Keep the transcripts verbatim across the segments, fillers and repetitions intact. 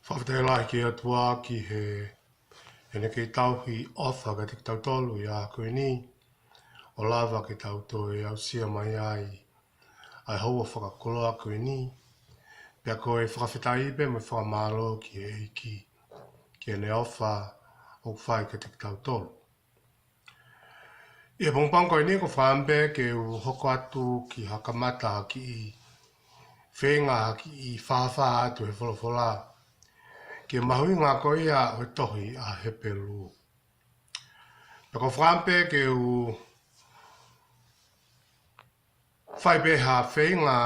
Fakafetaʻi lahi ki he ʻOtua ki he, ʻene kei tauhi ʻofa kiate kitautolu ʻi he ʻaho ko eni, ʻo lava ke tau toe aʻusia mai ai ʻa e houa fakakoloa ko eni. Pea ko e fakafetaʻi pē mo e fakamālō ki he ʻEiki, ki heʻene ʻofa ʻoku fai kiate kitautolu. ʻI he pongipongi ko eni ʻoku ou fakaʻamu pē ke u hoko atu ki ha kamata ha kiʻi feinga ha kiʻi fāfā atu he folofola, ki he mahuʻinga ko ia ʻo e tohi ʻa Hepelū. Pea ʻoku ou fakaʻamu pē ke u fai pē ha feinga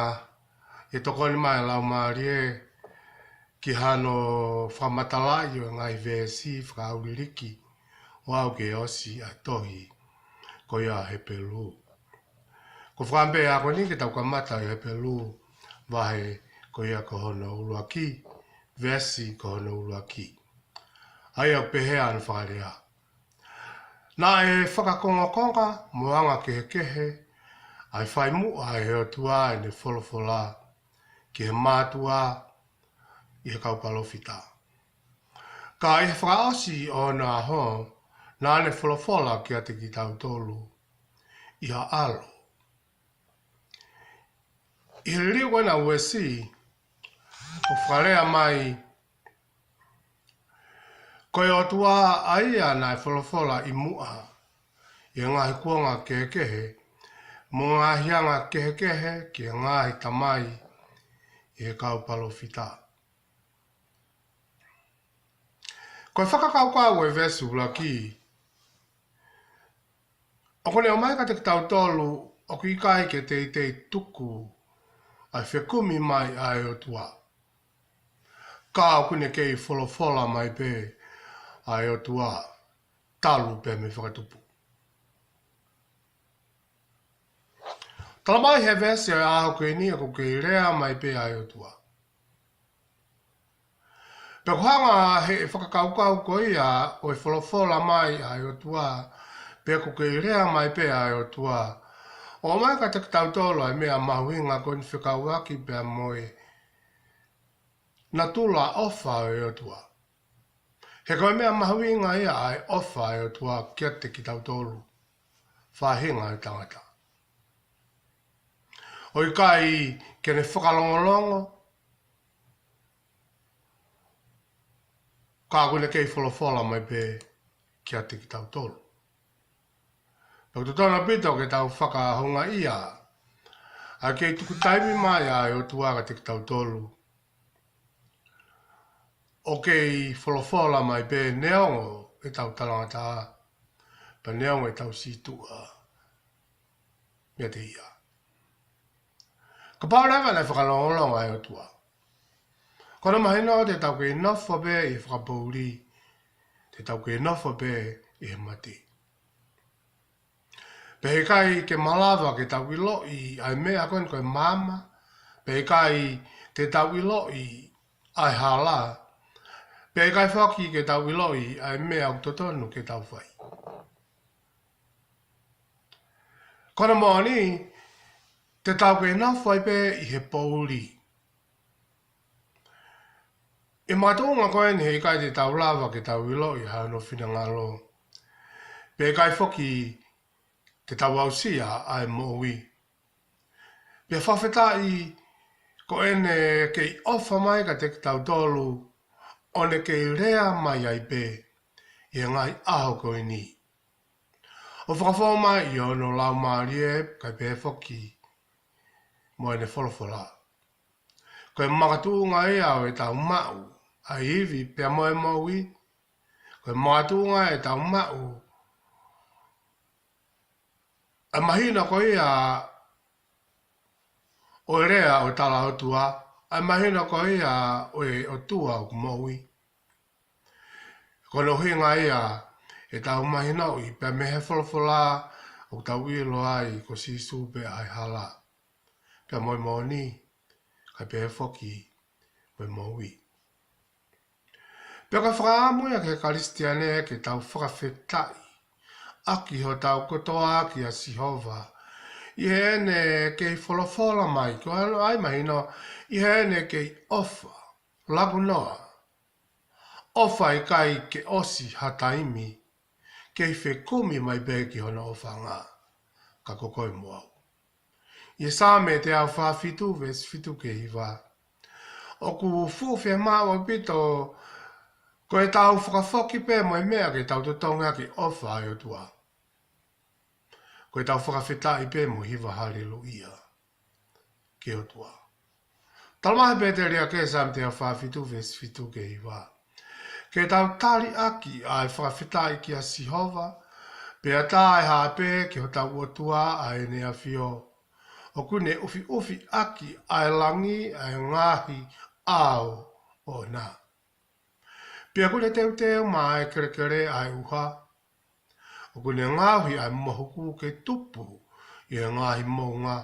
ʻe tokoni mai ʻa e Laumālie ki hano fakamatalaʻi ʻo e ngaahi veesi fakaʻauliliki ʻo aʻu ki he ʻosi ʻa e tohi ko ia Hepelū. ʻOku ou fakaʻamu pē ʻi he ʻaho ko eni ke tau kamata ʻi Hepelū vahe ko ia ko hono ʻuluaki, veesi ko hono ʻuluaki. ʻA ia ʻoku pehē ʻa hono fakalea: Naʻe fakakongokonga mo anga kehekehe ʻa e fai muʻa ʻe he ʻOtua ʻene folofola ki he mātuʻa ʻi he kau palōfita. Ka ʻi he fakaʻosi ʻo onoʻaho, naʻa ne folofola kiate kitautolu ʻi ha ʻAlo. ʻI he liliu ko ena ʻa Uesi, ʻoku fakalea mai, ko e ʻOtua ʻa ia naʻe folofola ʻi muʻa ʻi he ngaahi kuonga kehekehe, mo e ngaahi anga kehekehe ki he ngaahi tamai ʻi he kau palōfita. Ko e fakakaukau ʻo e veesi ʻuluaki, ʻoku ne ʻomai kiate kitautolu ʻoku ʻikai ke teitei tuku ʻa e fekumi mai ʻa e ʻOtua. Ka ʻoku ne kei folofola mai pē ʻa e ʻOtua talu pē mei he fakatupu. Talamai ʻe he veesi ʻo e ʻaho ko eni ʻoku kei lea mai pē ʻa e ʻOtua. Pea ʻoku hanga ʻe he fakakaukau ko ia ʻo e folofola mai ʻa e ʻOtua, pea ʻoku kei lea mai pē ʻa e ʻOtua, ʻo ʻomai kiate kitautolu ʻa e meʻa mahuʻinga ko eni fekauʻaki pea mo e natula ʻofa ʻo e ʻOtua. He ko e meʻa mahuʻinga ia ʻa e ʻofa ʻa e ʻOtua kiate kitautolu faʻahinga ʻo e tangata. ʻOku ʻikai ke ne fakalongolongo, ka ʻoku ne kei folofola mai pē kiate kitautolu. Pea ʻoku totonu ʻaupito ke tau fakahoungaʻia ʻa e kei tuku taimi mai ʻa e ʻOtua kiate kitautolu ʻo kei folofola mai pē neongo ʻetau talangataʻa, pea neongo ʻetau sītuʻa meiate ia. Kapau leva naʻe fakalongolongo ʻa e ʻOtua, ko hono mahino te tau kei nofo pē ʻi he fakapoʻuli, te tau kei nofo pē ʻi he mate. Pea heʻikai ke malava ke tau ʻiloʻi ʻa e meʻa ko eni ko e maama, pea heʻikai te tau ʻiloʻi ʻa e hala, pea heʻikai foki ke tau ʻiloʻi ʻa e meʻa ʻoku totonu ke tau fai. Ko hono moʻoni, te tau kei nofo ai pē ʻi he poʻuli. ʻI he makatuʻunga ko eni heʻikai te tau lava ke tau ʻiloʻi hano finangalo. Pea ʻikai foki te tau aʻusia ʻa e moʻui. Pea fakafetaʻi ko ʻene kei ʻofa mai kiate kitautolu ʻo ne kei lea mai ai pē ʻi he ngaahi ʻaho ko eni. ʻO fakafou mai ʻi hono Laumālie kae pehē foki mo ʻene folofola. Ko e makatuʻunga ia ʻo ʻetau maʻu ʻa e ivi pea mo e moʻui. Ko e makatuʻunga ʻetau maʻu ʻa e mahino ko ia ʻo e lea ʻo e talaʻotua, ʻa e mahino ko ia ʻo e ʻOtua ʻoku moʻui. Ko hono ʻuhinga ia ʻetau mahinoʻi pea mei he folofola ʻoku tau ʻilo ai ko Sīsū pē ʻa e hala, pea mo e moʻoni, kae pehē foki mo e moʻui. Pea ko e fakaʻamu ia ki he Kalisitiane ke tau fakafetaʻi ʻaki hotau kotoa kia Sihova ʻi heʻene kei folofola mai, ko hono ʻai mahino, ʻi heʻene kei ʻofa laku noa ʻofa ʻikai ke ʻosi ha taimi, kei fekumi mai pē ki hono ʻofaʻanga, ka ko koe mo au. ʻI he Saame teau fā fitu, veesi fitu ki he hiva. ʻOku fuʻu fiemaʻu ʻaupito ko ʻetau fakafoki pē mo e meʻa ke tau totongi ʻaki e ʻofa ʻa e ʻOtua. Ko ʻetau fakafetaʻi pē mo e hiva haleluia ki he ʻOtua. Talamai ʻe he pēteliake, Saame teau fā fitu, veesi fitu ki he hiva, ke tau tali ʻaki ʻa e fakafetaʻi kia Sihova, pea tā ʻe hāpē ki hotau ʻOtua ʻa ʻene ʻafio. ʻOku ne ʻufiʻufi ʻaki ʻa e langi ʻa e ngaahi ʻao ʻoʻona. Pea ʻoku ne teuteu maʻa e kelekele ʻa e ʻuha. ʻOku ne ngaohi ʻa e mohuku ke tupu ʻi he ngaahi moʻunga.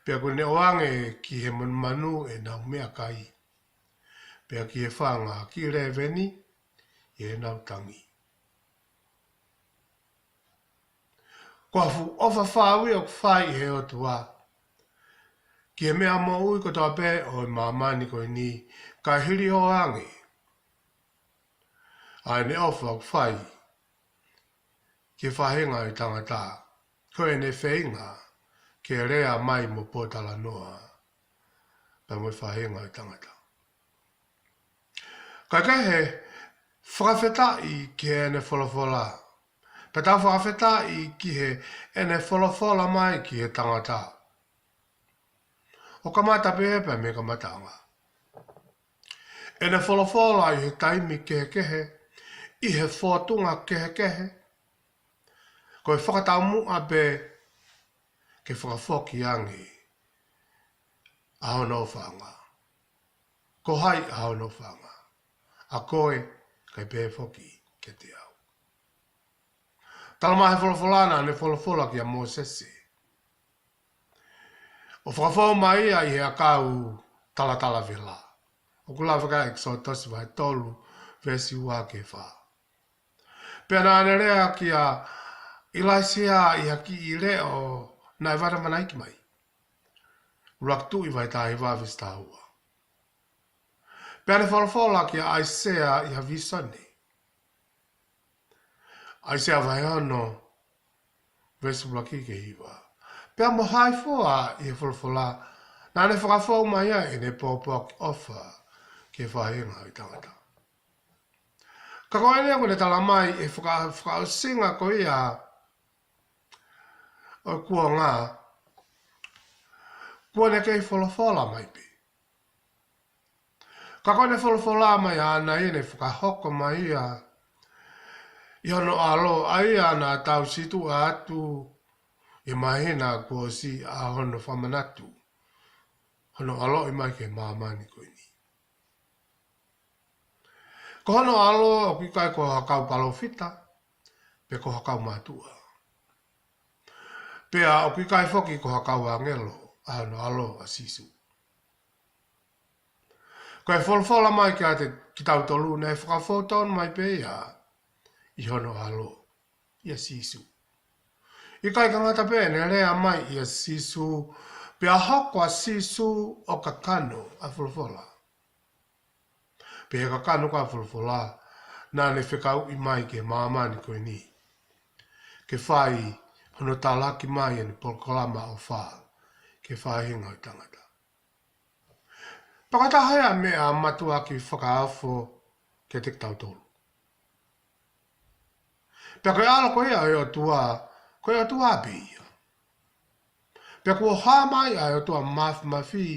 Pea ʻoku ne ʻoange ki he manumanu ʻenau meʻakai, pea ki he fanga kiʻi lēveni ʻi heʻenau tangi. Ko ha fuʻu ʻofa fau ia ʻoku fai ʻe he ʻOtua ki he meʻa moʻui kotoa pē ʻo e māmani ko eni, kae hiliʻoange ʻa ʻene ʻofa ʻoku fai ki he faʻahinga ʻo e tangata, ko ʻene feinga ke lea mai mo pōtalanoa pea mo e faʻahinga ʻo e tangata. Kae kehe, fakafetaʻi ki heʻene folofola. Pea tau fakafetaʻi ki heʻene folofola mai ki he tangata. ʻO kamata pē pea mei he kamataʻanga. ʻEne folofola ʻi he taimi kehekehe, ʻi he fōtunga kehekehe, ko e fakataumuʻa pē ke fakafoki ange ʻa hono ʻofaʻanga. Ko hai ʻa hono ʻofaʻanga? ʻA koe, kae pehē foki kiate au. Talamai ʻe he folofola naʻa ne folofola kia Mōsese ʻo fakafou mai ia ʻi he ʻakau talatala vela. ʻOku lave ki ai ʻEkisoto vahe tolu, veesi ua ki he fā. Pea naʻa ne lea kia ʻIlaisiā ʻi ha kiʻi leʻo naʻe vanavanaiki mai. ʻUluaki Tuʻi vahe taha hiva, veesi taha ua. Pea ne folofola kia ʻAisea ʻi ha vīsone. ʻAisea vahe ono, veesi ʻuluaki ki he hiva. Pea mo hai fua ʻi he folofola naʻa ne fakafou mai ai ʻene pōpoaki ʻofa ki he faʻahinga ʻo e tangata. Ka ko eni ʻoku ne talamai ʻi he faka-, fakaʻosinga ko ia ʻo e kuonga, kuo ne kei folofola mai pē. Ka ko ʻene folofola mai ʻaʻana ia naʻe fakahoko mai ia ʻi hono ʻAlo, ʻa ia naʻa tau situʻa atu ʻi he māhina kuo ʻosi ʻa hono fakamanatu hono ʻaloʻi mai ki he māmani ko eni. Ko hono ʻAlo ʻoku ʻikai ko ha kau palōfita, pe ko ha kau mātuʻa. Pea ʻoku ʻikai foki ko ha kau ʻāngelo ʻa hono ʻAlo ʻa Sīsū. Ko e folofola mai kiate kitautolu naʻe fakafou tonu mai pē ia ʻi hono ʻAlo, ʻia Sīsū. ʻIkai ke ngata pē ʻene lea mai ʻia Sīsū, pea hoko ʻa Sīsū ʻo kakano ʻa e folofola. Pea ʻi he kakano ko ia ʻa e folofola, naʻa ne fekauʻi mai ki he māmani ko eni ke fai hono talaki mai ʻene polokalama ʻofa ki he faʻahinga ʻo e tangata. Pea ko e taha ia e meʻa mātuʻaki fakaofo kiate kitautolu. Pea ko e ʻAlo ko ia ʻo e ʻOtua, ko e ʻOtua pē ia. Pea kuo hā mai ʻa e ʻOtua Māfimafi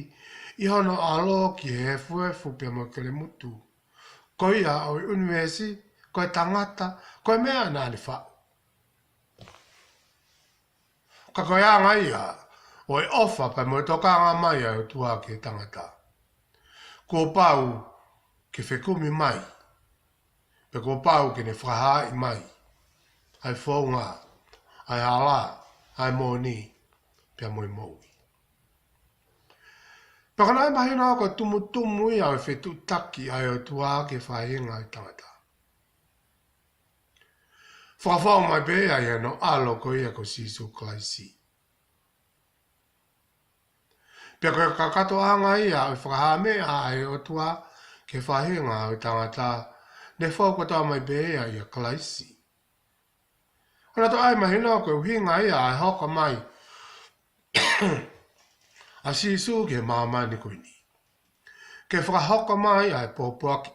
ʻi hono ʻAlo ki he efuefu pea mo e kelemutu ko ia ʻo e ʻunivēsi, ko e tangata, ko e meʻa naʻa ne faʻu. Ka ko e anga ia ʻo e ʻofa pea mo e tokanga mai ʻa e ʻOtua ki he tangata. Kuo pau ke fekumi mai, pea kuo pau ke ne fakahaaʻi mai ʻa e founga, ʻa e hala, ʻa e moʻoni, pea mo e moʻui. Pea ko e naʻe mahino ko e tumutumu ia ʻo e fetuʻutaki ʻa e ʻOtua ki he faʻahinga ʻo e tangata. Fakafou mai pē ia ʻi hono ʻAlo ko ia ko Sīsū Kalaisi. Pea ko e kakatoʻanga ia ʻo e fakahā meʻa ʻa e ʻOtua ki he faʻahinga ʻo e tangata, ne fou kotoa mai pē ia ʻia Kalaisi. ʻOku tau ʻai mahino ko e ʻuhinga ia ʻa e hoko mai ʻa Sīsū ki he māmani ko eni, ke fakahoko mai ʻa e pōpoaki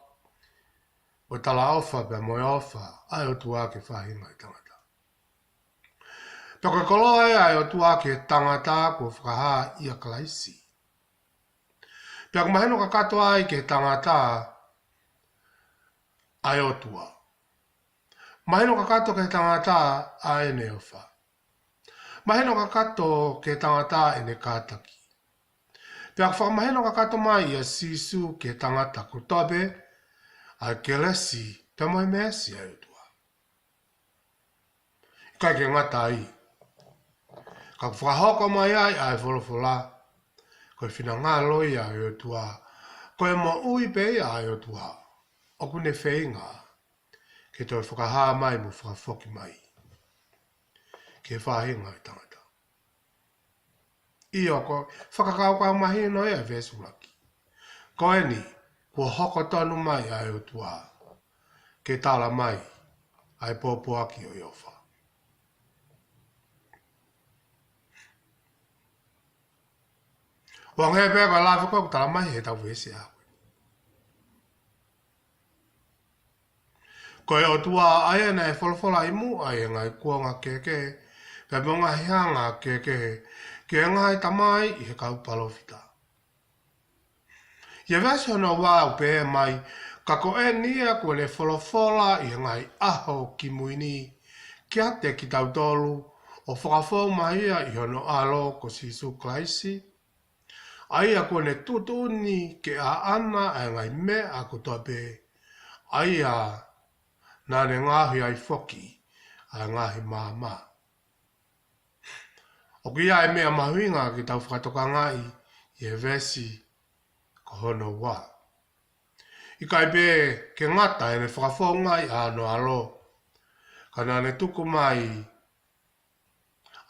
ʻo e talaʻofa pea mo e ʻofa ʻa e ʻOtua ki he faʻahinga ʻo e tangata. Pea ko e koloa ia ʻa e ʻOtua ki he tangata kuo fakahā ʻia Kalaisi. Pea ʻoku mahino kakato ai ki he tangata ʻa e ʻOtua. Mahino kakato ki he tangata ʻa ʻene ʻofa. Mahino kakato ki he tangata ʻene kātaki. Pea ʻoku fakamahino kakato mai ʻia Sīsū ki he tangata kotoa pē ʻa e kelesi pea mo e meesi ʻa e ʻOtua. ʻIkai ke ngata ai, ka ʻoku fakahoko mai ai ʻa e folofola, ko e finangalo ia ʻo e ʻOtua, ko e moʻui pē ia ʻa e ʻOtua ʻoku ne feinga ke toe fakahā mai mo fakafoki mai ki he faʻahinga ʻo e tangata. ʻIo, ko e fakakaukau mahino ia ʻa e veesi ʻuluaki. Ko eni, kuo hoko tonu mai ʻa e ʻOtua ke tala mai ʻa e pōpoaki ʻo e ʻofa. ʻO hangē pē ko e lave ko ē ʻoku tala mai heʻetau veesi ʻaho ko eni. Ko e ʻOtua ʻa ia naʻe folofola ʻi muʻa ʻi he ngaahi kuonga kehekehe, pea mo e ngaahi anga kehekehe, ki he ngaahi tamai ʻi he kau palōfita. ʻI he veesi hono ua ʻoku pehē mai, ka ko eni ia kuo ne folofola ʻi he ngaahi ʻaho kimui ni, kiate kitautolu, ʻo fakafou mai ia ʻi hono ʻAlo ko Sīsū Kalaisi, ʻa ia kuo ne tuʻutuʻuni ke ʻaʻana ʻa e ngaahi meʻa kotoa pē, ʻa ia naʻa ne ngaohi ai foki ʻa e ngaahi maama. ʻOku ʻi ai e meʻa mahuʻinga ke tau fakatokangaʻi ʻi he veesi ko hono ua. ʻIkai pē ke ngata heʻene fakafoungaʻi ʻa hono ʻAlo, ka naʻa ne tuku mai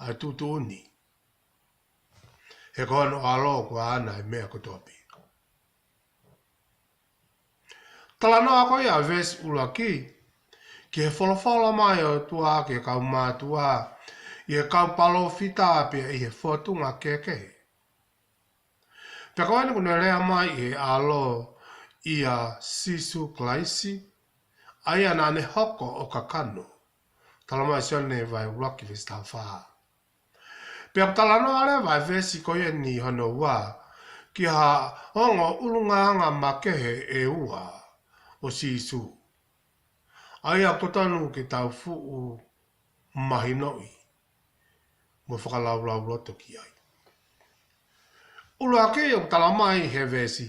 ʻa e tuʻutuʻuni, he ko hono ʻAlo kuo ʻaʻana e meʻa kotoa pē. Talanoa ko ia ʻa e veesi ʻuluaki ki he folofola mai ʻa e ʻOtua ki he kau mātuʻa ʻi he kau palōfita pea ʻi he fōtunga kehekehe. Pea ko eni kuo ne lea mai ʻi he ʻAlo ʻia Sīsū Kalaisi, ʻa ia naʻa ne hoko ʻo kakano. Tala mai Sione vahe ʻuluaki veesi taha fā. Pea ʻoku talanoa leva ʻa e veesi ko eni hono ua ki ha ongo ʻulungaanga makehe ʻe ua ʻo Sīsū, ʻa ia ʻoku totonu ke tau fuʻu mahinoʻi mo fakalaulauloto ki ai. ʻUluaki, ʻoku tala mai he veesi,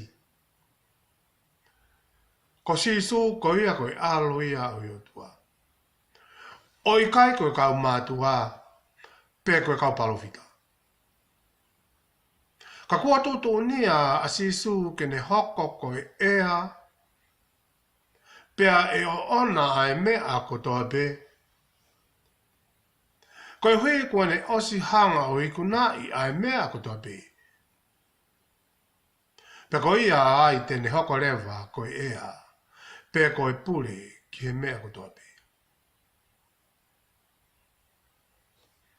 ko Sīsū ko ia ko e ʻAlo ia ʻo e ʻOtua, ʻo ʻikai ko e kau mātuʻa pe ko e kau palōfita. Ka kuo tuʻutuʻuni ʻa Sīsū ke ne hoko ko e ʻea, pea ʻe ʻoʻona ʻa e meʻa kotoa pē, koeʻuhi kuo ne ʻosi hanga ʻo ikunaʻi ʻa e meʻa kotoa pē. Pea ko ia ai te ne hoko leva ko e ʻea, pe ko e pule ki he meʻa kotoa pē.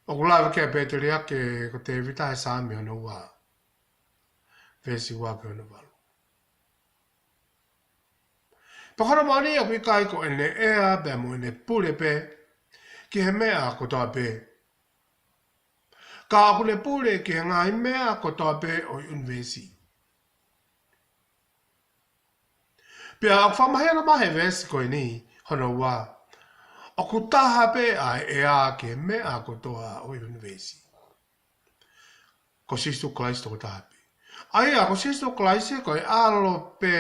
ʻOku lave ki ai e pēteliake ko Tēvita he Saame hono ua, veesi ua ki hono valu. Pea ko hono moʻoni ʻoku ʻikai ko ʻene ʻea pea mo ʻene pule pē ki he meʻa kotoa pē, ka ʻoku ne pule ki he ngaahi meʻa kotoa pē ʻo e ʻunivēsi. Pea ʻoku fakamahino mai he veesi ko eni hono ua, ʻoku taha pē ʻa e ʻea ki he meʻa kotoa ʻo e ʻunivēsi. Ko Sīsū Kalaisi tokotaha pē. ʻA ia, ko Sīsū Kalaisi ko e ʻAlo pē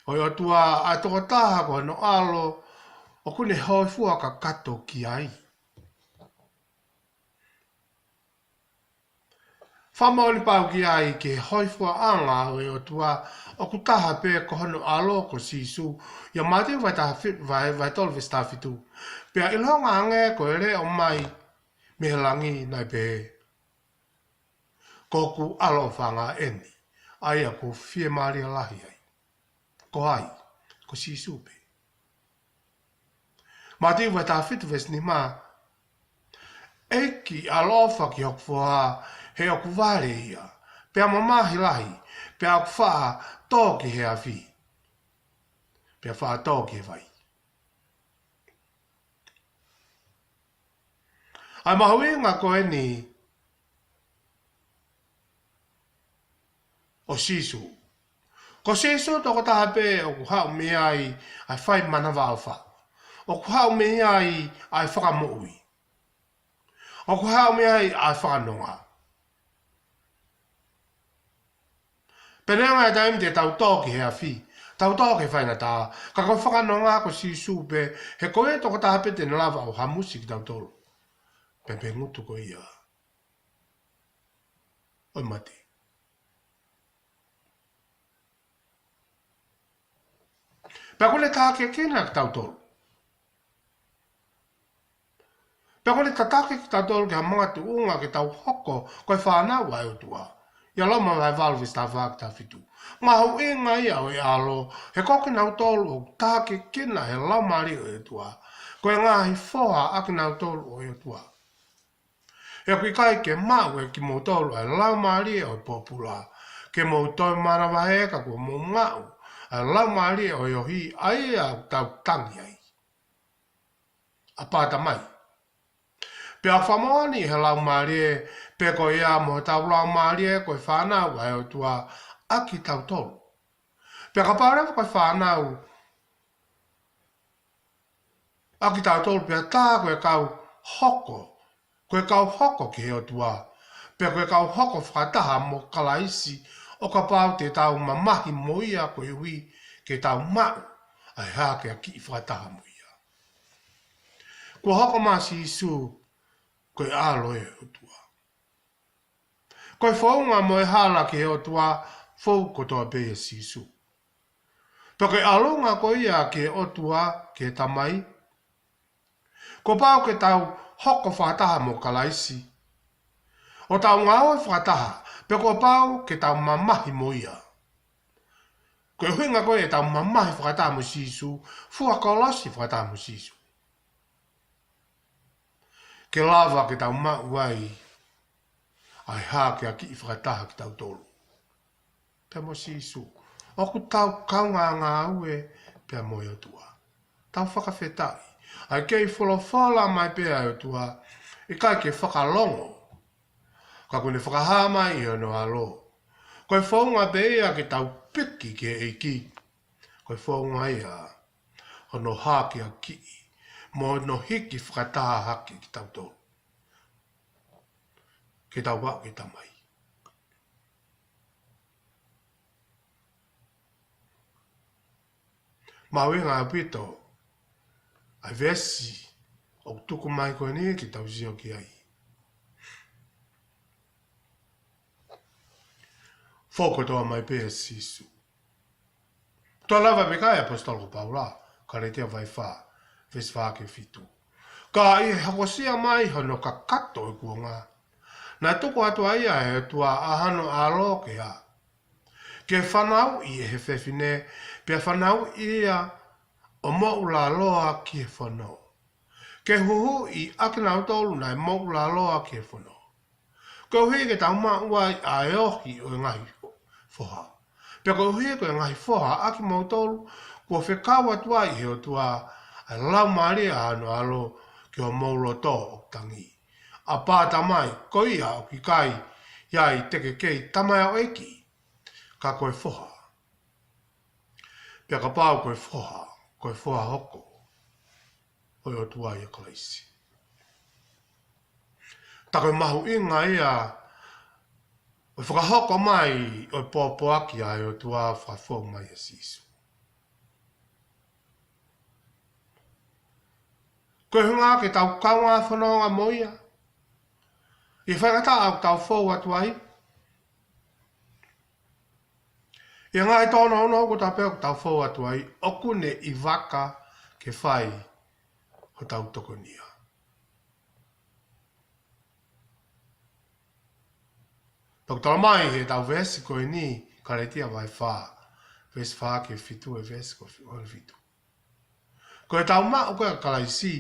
ʻo e ʻOtua, ʻa e tokotaha ko hono ʻAlo ʻoku ne hōifua kakato ki ai. Fakamoʻoni pau ki ai ki he hōifuaʻanga ʻo e ʻOtua ʻoku taha pē ko hono ʻAlo ko Sīsū, ʻia Mātiu vahe taha fi-, vahe, vahe tolu veesi taha fitu. Pea ʻilonga ange ko e leʻo mai mei he langi naʻe pehē, ko hoku ʻAlo ʻofaʻanga eni, ʻa ia ʻoku ou fiemālie lahi ai. Ko hai? Ko Sīsū pē. Mātiu vahe taha fitu veesi nima: ʻEiki, ʻaloʻofa ki hoku foha, he ʻoku vale ia, pea mamahi lahi, pea ʻoku faʻa tō ki he afi, pea faʻa tō ki he vai. ʻA e mahuʻinga ko eni ʻo Sīsū. Ko Sīsū tokotaha pē ʻoku haʻu mei ai ʻa e fai manavaʻofa. ʻOku haʻu mei ai ʻa e fakamoʻui. ʻOku haʻu mei ai ʻa e fakanonga. Pea neongo e taimi te tau tō ki he afi, tau tō ki he faingataʻa, ka ko e fakanonga ko Sīsū pē, he ko ia tokotaha pē te ne lava ʻo hamusi kitautolu mei he ngutu ko ia ʻo e mate. Pea ʻoku ne tākiekina kitautolu. Pea ʻoku ne tataki kitautolu ki ha makatuʻunga ke tau hoko ko e fānau ʻa e ʻOtua. ʻI he Loma vahe valu veesi taha fā ki he taha fitu. Mahuʻinga ia ʻo e ʻAlo, he ko kinautolu ʻoku tākiekina ʻe he Laumālie ʻo e ʻOtua, ko e ngaahi foha ʻa kinautolu ʻo e ʻOtua. He ʻoku ʻikai ke maʻu ʻe kimoutolu ʻa e laumālie ʻo e pōpula ke mou toe manavahē, ka kuo mou maʻu ʻa e laumālie ʻo e ohi, ʻa ia ʻoku tau tangi ai. ʻApā Tamai. Pea ʻoku fakamoʻoni ʻe he Laumālie, pea ko ia mo hotau laumālie, ko e fānau ʻa e ʻOtua ʻa kitautolu. Pea kapau leva ko e fānau ʻa kitautolu, pea tā ko e kau hoko, ko e kau hoko ki he ʻOtua, pea ko e kau hoko fakataha mo Kalaisi, ʻo kapau te tau mamahi mo ia, koeʻuhi ke tau maʻu ʻa e hākeakiʻi fakataha mo ia. Kuo hoko mai ʻa Sīsū ko e ʻAlo ʻo e ʻOtua. Ko e founga mo e hala ki he ʻOtua, fou kotoa pē ʻia Sīsū. Pea ko e ʻalunga ko ia ki he ʻOtua, ki he Tamai, kuo pau ke tau hoko fakataha mo Kalaisi, ʻo tau ngāue fakataha, pea kuo pau ke tau mamahi mo ia. Ko e ʻuhinga ko ē ʻetau mamahi fakataha mo Sīsū, fua kolosi fakataha mo Sīsū, ke lava ke tau maʻu ai ʻa e hākeakiʻi fakataha kitautolu pea mo Sīsū. ʻOku tau kaungā ngāue pea mo e ʻOtua. Tau fakafetaʻi. ʻA e kei folofola mai pē ʻa e ʻOtua, ʻikai ke fakalongo, ka kuo ne fakahā mai ʻi hono ʻAlo. Ko e founga pē ia ke tau piki ki he ʻEiki. Ko e founga ia hono hākeakiʻi mo hono hiki fakataha hake kitautolu, ke tau aʻu ki he Tamai. Mahuʻinga ʻaupito ʻa e veesi ʻoku tuku mai ko eni ke tau sio ki ai. Fou kotoa mai pē ʻia Sīsū. Toe lave pē ki ai ʻa e ʻaposetolo ko Paula, Kalētia vahe fā, veesi fā ki he fitu. Ka ʻi he hokosia mai hono kakato ʻo e kuonga, naʻe tuku atu ai ʻe he ʻOtua ʻa hono ʻAlo ke ʻā, ke fanauʻi ʻe he fefine, pea fanauʻi ia ʻo moʻulaloa ki he fono, ke huhuʻi ʻa kinautolu naʻe moʻulaloa ki he fono. Koeʻuhi ke tau maʻu ai ʻa e ohi ʻo e ngaahi foha. Pea koeʻuhi ko e ngaahi foha ʻa kimoutolu, kuo fekau atu ai ʻe he ʻOtua ʻa e Laumālie ʻa hono ʻAlo ki homou loto ʻoku tangi, ʻApā Tamai, ko ia ʻoku ʻikai ʻi ai te ke kei tamaioʻeiki, ka ko e foha. Pea kapau ko e foha, ko e foha hoko ʻo e ʻOtua ʻia Kalaisi. Tā ko e mahuʻinga ia ʻo e fakahoko mai ʻo e pōpoaki ʻa e ʻOtua fakafou mai ʻia Sīsū. Ko e ʻuhinga ke tau kaungā fononga mo ia ʻi he faingataʻa ʻoku tau fou atu ai, ʻi he ngaahi tōnounou kotoa pē ʻoku tau fou atu ai, ʻoku ne ʻi vaka ke fai hotau tokonia. Pea ʻoku talamai ʻe heʻetau veesi ko eni, Kalētia vahe fā, veesi fā ki he fitu, ʻa e veesi ko fi-, ʻo e fitu. Ko ʻetau maʻu ko ē ʻa Kalaisi,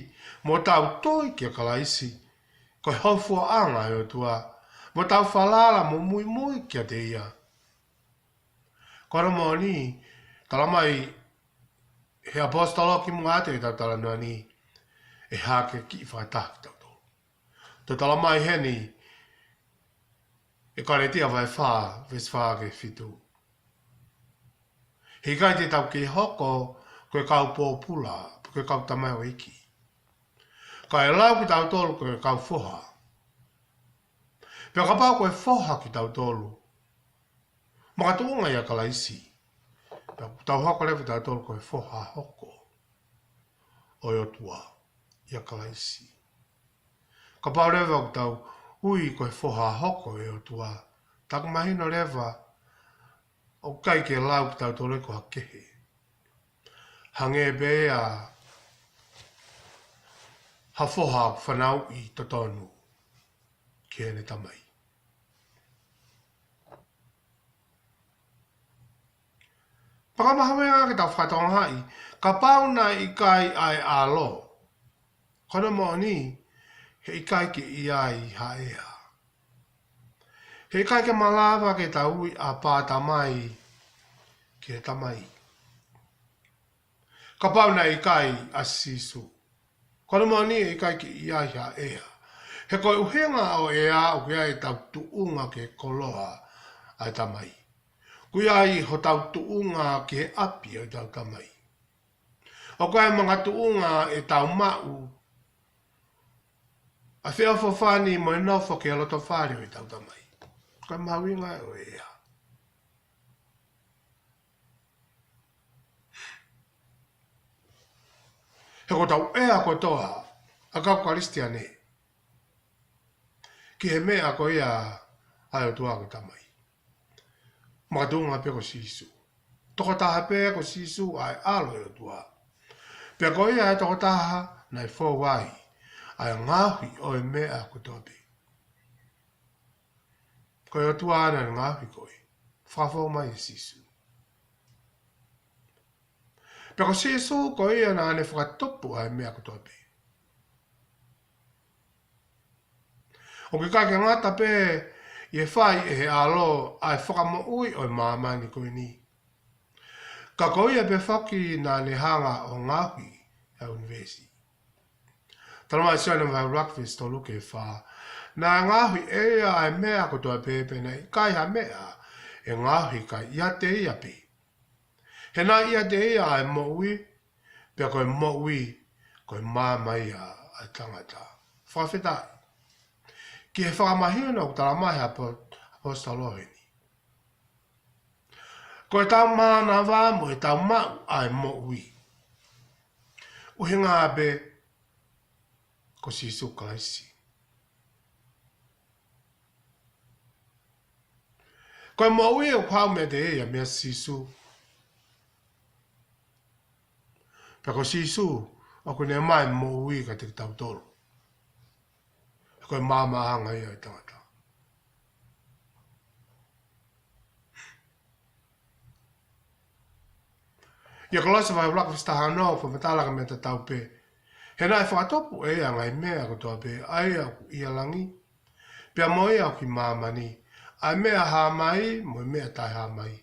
mo tau tui kia Kalaisi, ko e hofuaʻanga ʻo e ʻOtua, mo tau falala mo muimui kiate ia. Ko hono moʻoni, talamai ʻe he ʻaposetolo kimuʻa atu ʻetau talanoa ni, ʻe hake kiʻi fakataha kitautolu. Toe talamai heni ʻe Kalētia vahe fā, veesi fā ki he fitu. He ʻikai te tau kei hoko ko e kau pōpula, pe ko e kau tamaioʻeiki. Ka ʻe lau kitautolu ko e kau foha. Pea kapau ko e foha kitautolu, makatuʻunga ʻia Kalaisi, pea ʻoku tau hoko leva kitautolu ko e foha hoko ʻo e ʻOtua ʻia Kalaisi. Kapau leva ʻoku tau ui ko e foha hoko ʻo e ʻOtua, tā ʻoku mahino leva ʻoku ʻikai ke lau kitautolu ko ha kehe. Hangē pē ia ha foha ʻoku fanauʻi totonu ki heʻene tamai. Pea ʻoku mahuʻinga ke tau fakatokangaʻi, kapau naʻe ʻikai ʻa e ʻAlo, ko hono moʻoni, he ʻikai ke ʻi ai ha ʻea. He ʻikai ke malava ke tau ui ʻApā Tamai ki he Tamai. Kapau naʻe ʻikai ʻa Sīsū, ko hono moʻoni ʻe ʻikai ke ʻi ai ha ʻea. He ko e ʻuhinga ʻo e ʻea ʻoku ʻi ai ʻetau tuʻunga ki he koloa ʻa e Tamai. ʻOku ʻi ai hotau tuʻunga ki he ʻapi ʻo ʻetau Tamai. ʻOku ʻi ai e makatuʻunga ʻetau maʻu ʻa e feʻofoʻofani mo e nofo ki he lotofale ʻo ʻetau Tamai. Ko e mahuʻinga ʻo e ʻea. He ko ʻetau ʻea kotoa ʻa e kau Kalisitiane ki he meʻa ko ia ʻa e ʻOtua ko e Tamai. Makatuʻunga pē ko Sīsū. Tokotaha pē ko Sīsū ʻa e ʻAlo ʻo e ʻOtua. Pea ko ia ʻa e tokotaha naʻe fou ai ʻa e ngaohi ʻo e meʻa kotoa pē. Ko e ʻOtua naʻa ne ngaohi koe. Fakafou mai ʻia Sīsū. Pea ko Sīsū ko ia naʻa ne fakatupu ʻa e meʻa kotoa pē. ʻOku ʻikai ke ngata pē ʻi he fai ʻe he ʻAlo ʻa e fakamoʻui ʻo e māmani ko eni, ka ko ia pē foki naʻa ne hanga ʻo ngaohi ʻa e ʻunivēsi. Talamai ʻe Sione vahe ʻuluaki veesi tolu ki he fā. Naʻe ngaohi ʻe ia ʻa e meʻa kotoa pē, pea naʻe ʻikai ha meʻa ʻe ngaohi ʻikai ʻiate ia pē. He naʻe ʻiate ia ʻa e moʻui, pea ko e moʻui ko e maama ia ʻa e tangata. Fakafetaʻi ki he fakamahino ʻoku talamai ʻe he ʻapo-, ʻaposetolo heni. Ko ʻetau mānava mo ʻetau maʻu ʻa e moʻui, ʻuhinga pē ko Sīsū Kalaisi. Ko e moʻui ʻoku haʻu meiate ia, meia Sīsū. Pea ko Sīsū ʻoku ne ʻomai moʻui kiate kitautolu. Ko e maama ʻanga ia ʻo e tangata. ʻIa Kolose vahe ʻuluaki veesi taha ono, fakamatala ki he meʻa tatau pē. He naʻe fakatupu ʻe ia ʻa e ngaahi meʻa kotoa pē, ʻa ia ʻoku ʻi he langi, pea mo ia ʻoku ʻi māmani, ʻa e meʻa hā mai, mo e meʻa taʻehā mai.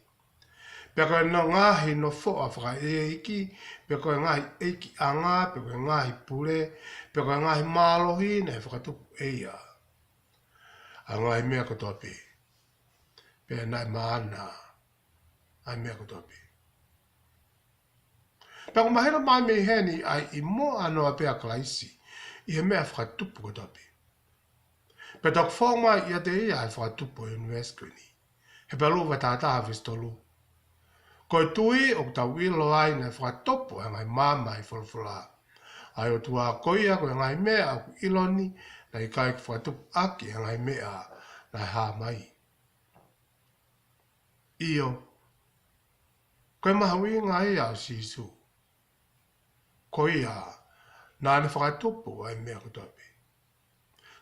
Pea ko e ngaahi nofoʻa fakaʻeiʻeiki, pea ko e ngaahi ʻeikiʻanga, pea ko e ngaahi pule, pea ko e ngaahi mālohi, naʻe fakatupu ʻe ia ʻa e ngaahi meʻa kotoa pē. Pea naʻe maʻana ʻa e meʻa kotoa pē. Pea ʻoku mahino mai mei heni ʻa e ʻi muʻa noa pē ʻa Kalaisi ʻi he meʻa fakatupu kotoa pē. Pea toki fou mai ʻiate ia ʻa e fakatupu ʻo e ʻunivēsi ko eni. Hepelū vahe taha taha veesi tolu. Ko e tui ʻoku tau ʻilo ai naʻe fakatupu ʻa e ngaahi maama ʻi he folofola ʻa e ʻOtua, ko ia ko e ngaahi meʻa ʻoku ʻilo ni, naʻe ʻikai ke fakatupu ʻaki ʻa e ngaahi meʻa naʻe hā mai. ʻIo, ko e mahuʻinga ia ʻo Sīsū. Ko ia naʻa ne fakatupu ʻa e meʻa kotoa pē.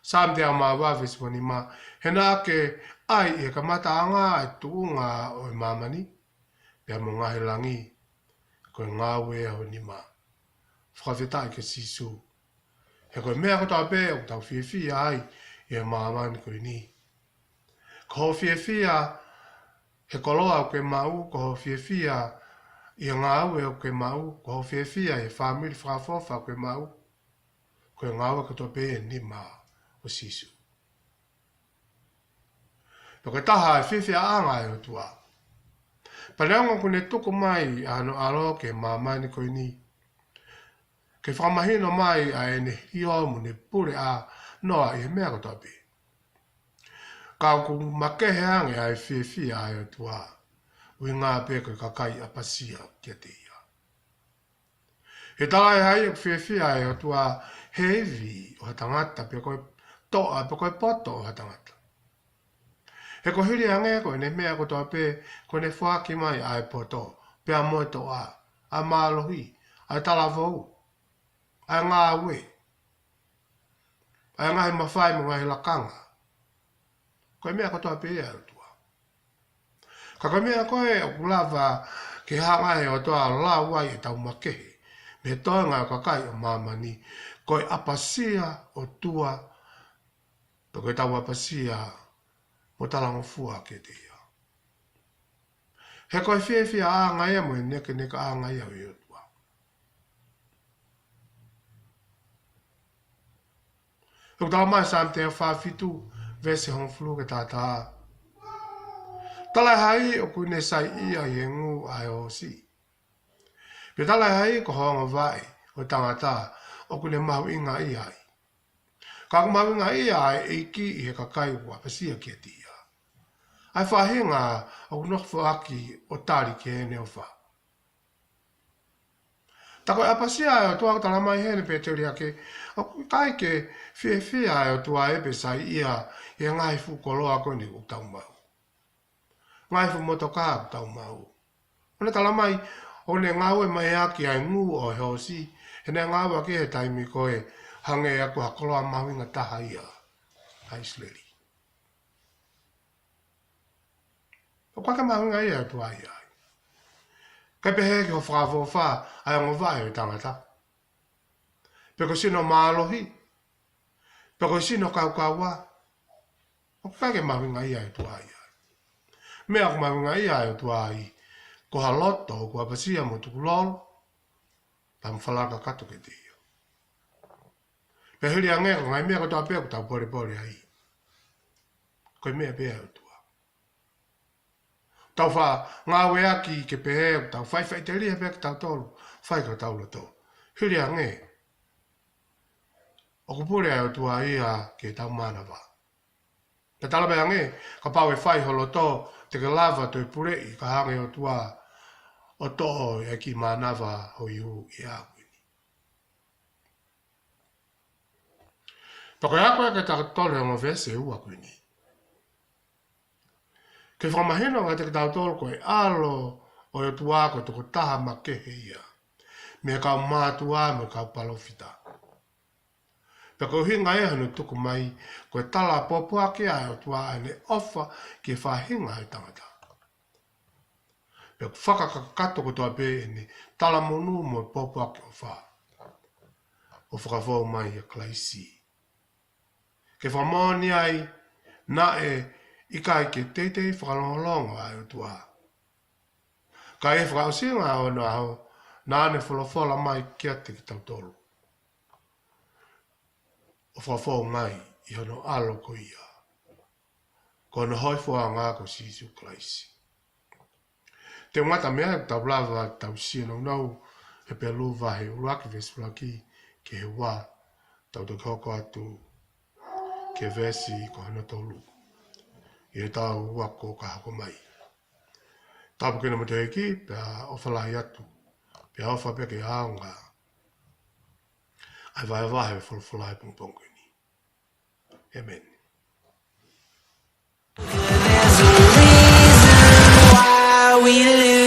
Saame teau mā ua veesi ua nima, he naʻa ke ʻai ʻi he kamataʻanga ʻa e tuʻunga ʻo e māmani, pea mo e ngaahi langi, ko e ngāue ʻa ho nima. Fakafetaʻi kia Sīsū. He ko e meʻa kotoa pē ʻoku tau fiefia ai ʻi he māmani ko eni. Ko hoʻo fiefia he koloa ʻoku ke maʻu, ko hoʻo fiefia ʻi he ngāue ʻoku ke maʻu, ko hoʻo fiefia he fāmili fakaʻofoʻofa ʻoku ke maʻu, ko e ngāue kotoa pē ʻi he nima ʻo Sīsū. Pea ko e taha e fiefiaʻanga ʻo e ʻOtua. Pea neongo kuo ne tuku mai ʻa hono ʻAlo ki he māmani ko eni ke fakamahino mai ʻa ʻene hioa mo ʻene puleʻa noa ʻi he meʻa kotoa pē. Ka ʻoku makehe ange ʻa e fiefia ʻa e ʻOtua, ʻuhinga pē ko e kakai ʻapasia kiate ia. He talaʻehai ʻoku fiefia ʻa e ʻOtua he ivi ʻo ha tangata pe ko e toʻa pe ko e poto ʻo ha tangata. He ko e hili ange ko ʻene meʻa kotoa pē, ko ʻene foaki mai ʻa e poto, pea mo e toʻa, ʻa e mālohi, ʻa e talavou, ʻa e ngāue, ʻa e ngaahi mafai mo e ngaahi lakanga. Ko e meʻa kotoa pē ia ʻa e ʻOtua. Ka ko e meʻa ko ē ʻoku lava ke hanga ʻe he ʻOtua ʻo lau ai ʻetau makehe mei he toenga ʻo e kakai ʻo māmani, ko e ʻapasia ʻOtua, pe ko ʻetau ʻapasia mo talangofua kiate ia. He ko e fiefiaʻanga ia mo e nekenekaʻanga ia ʻo e ʻOtua. ʻOku talamai ʻe Saame teau fā fitu, veesi hongofulu ki he taha taha: Talaʻehai ʻoku ne saiʻia ʻi he ngū ʻa e hoosi. Pea talaʻehai ko e ongo vaʻe ʻo e tangata ʻoku ne mahuʻingaʻia ai. Ka ʻoku mahuʻingaʻia ʻa e ʻEiki ʻi he kakai ʻoku ʻapasia kiate ia, ʻa e faʻahinga ʻoku nofo ʻaki ʻo tali ki heʻene ʻofa. Tā ko e ʻapasia ʻa e ʻOtua ʻoku talamai heni pē teliake, ʻoku ʻikai ke fiefia ʻa e ʻOtua ia pe saiʻia ʻi he ngaahi fuʻu koloa ko eni ʻoku tau maʻu, ngaahi fuʻu motokā ʻoku tau maʻu. ʻOku ne talamai ʻoku ne ngāue mai ʻaki ʻa e ngū ʻo e hoosi, he naʻe ngāueʻaki he taimi ko ē hangē ia ko ha koloa mahuʻinga taha ia ʻa ʻIsileli. ʻOku ʻikai ke mahuʻingaʻia ʻa e ʻOtua ia ai. Kae pehē ki hoʻo fakaʻofoʻofa ʻa e ongo vaʻe ʻo e tangata, pe ko e sino mālohi, pe ko e sino kaukaua, ʻoku ʻikai ke mahuʻingaʻia ʻa e ʻOtua ia ai. Meʻa ʻoku mahuʻingaʻia ʻa e ʻOtua ai, ko ha loto ʻoku ʻapasia mo tukulolo, pea mo falala kakato kiate ia. Pea hili ange ko e ngaahi meʻa kotoa pē ʻoku tau polepole ai, ko e meʻa pē ʻa e ʻOtua. Tau faʻa ngāueʻaki ke pehē ʻoku tau fai faʻiteliha pē kitautolu, fai ki hotau loto. Hili ange, ʻoku pule ʻa e ʻOtua ia ki heʻetau mānava. Pea talamai ange, kapau ʻe fai ho loto, te ke lava toe puleʻi, ka hanga ʻe he ʻOtua ʻo toʻo ʻa e kiʻi mānava ʻo e ihu ʻi he ʻaho ko eni. Pea ko e ako ia kiate kitautolu ʻe he ongo veesi ʻe ua ko eni, ke fakamahino ange kiate kitautolu ko e ʻAlo ʻo e ʻOtua ko e tokotaha makehe ia mei he kau mātuʻa mo e kau palōfita. Pea ko e ʻuhinga ia hono tuku mai, ko e tala pōpoaki ʻa e ʻOtua ʻa ʻene ʻofa ki he faʻahinga ʻo e tangata. Pea ʻoku fakakakato kotoa pē ʻene talamonū mo e pōpoaki ʻofa ʻo fakafou mai ʻia Kalaisi, ke fakamoʻoni ai naʻe ʻikai ke teitei fakalongolongo ʻa e ʻOtua, ka ʻi he fakaʻosinga ʻo onoʻaho, naʻa ne folofola mai kiate kitautolu ʻo fakafou mai ʻi hono ʻAlo ko ia, ko hono hōifuaʻanga ko Sīsū Kalaisi. Te u ngata mei ai, tau lava tau sio nounou he Hepelū vahe ʻuluaki veesi ʻuluaki ki he ua, tau toki hoko atu ki he veesi ko hono tolu ʻi heʻetau ako ka hoko mai. Tāpuekina kimoutolu ʻe he ʻEiki, pea ʻofa lahi atu, pea ʻofa pē ke ʻaonga ʻa e vahevahe ʻo e folofola ʻi he pongipongi ko eni. ʻĒmeni. There's a reason why we lose.